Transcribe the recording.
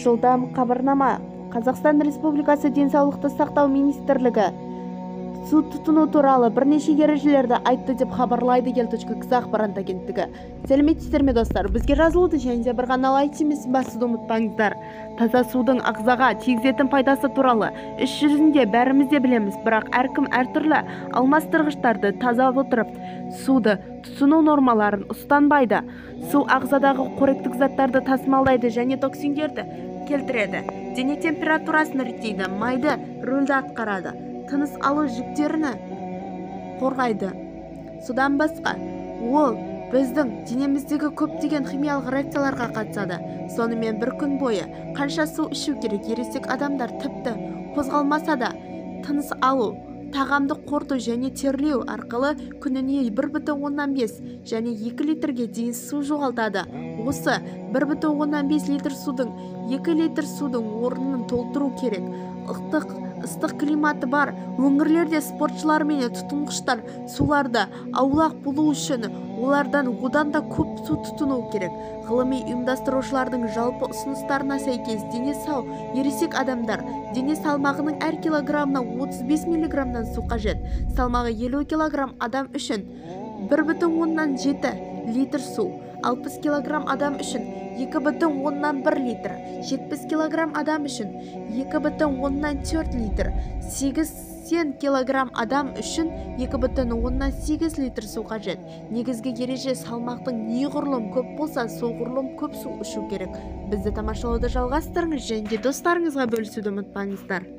Жылдам хабарнама. Қазақстан Республикасы Денсаулықты сақтау министрлігі су тұтыну туралы бірнеше ережелерді айтты деп хабарлайды ел.кз ақпарат агенттігі. Сәлеметсіздер ме, достар? Бізге жазылуды және де бір ғана лайк түймесін басуды ұмытпаңыздар. Таза судың ағзаға тигізетін пайдасы туралы іс жүзінде бәріміз де білеміз, бірақ әркім әртүрлі алмастырғыштарды таза отырып, суды тұтыну нормаларын ұстанбайды. Су ағзадағы қоректік заттарды тасымалдайды және токсиндерді келтіреді. Дене температурасын реттейді, майды рөлді атқарады, тыныс алу жіктерін қорғайды. Содан басқа, ол біздің денеміздегі көптеген химиялық реакцияларға қатысады. Сонымен бір күн бойы қанша су ішу керек? Ересек адамдар тіпті қозғалмаса да, тыныс алу, тағамды қорыту және терлеу арқылы күніне 1,5 және 2 литрге дейін су жоғалтады. Осы 1,5 литр судың 2 литр судың орнын толтыру керек. Ыстық климаты бар өңірлерде спортшылар мен тұтынғыштар суларды аулақ болу үшін олардан одан да көп су тұтыну керек. Ғылыми ұйымдастырушылардың жалпы ұсыныстарына сәйкес, дене сау ересек адамдар дене салмағының әр килограммына 35 миллиграммнан су қажет. Салмағы 50 килограмм адам үшін 1,7 литр су, 60 килограмм адам үшін 2,1 литр, 70 килограмм адам үшін 2,4 литр, 80 килограмм адам үшін 2,8 литр су қажет. Негізгі ереже: салмақтың неғұрлым көп болса, соғұрлым көп су ішу керек. Бізді тамашалауды жалғастырыңыз және де достарыңызға бөлісуді ұмытпаңыздар.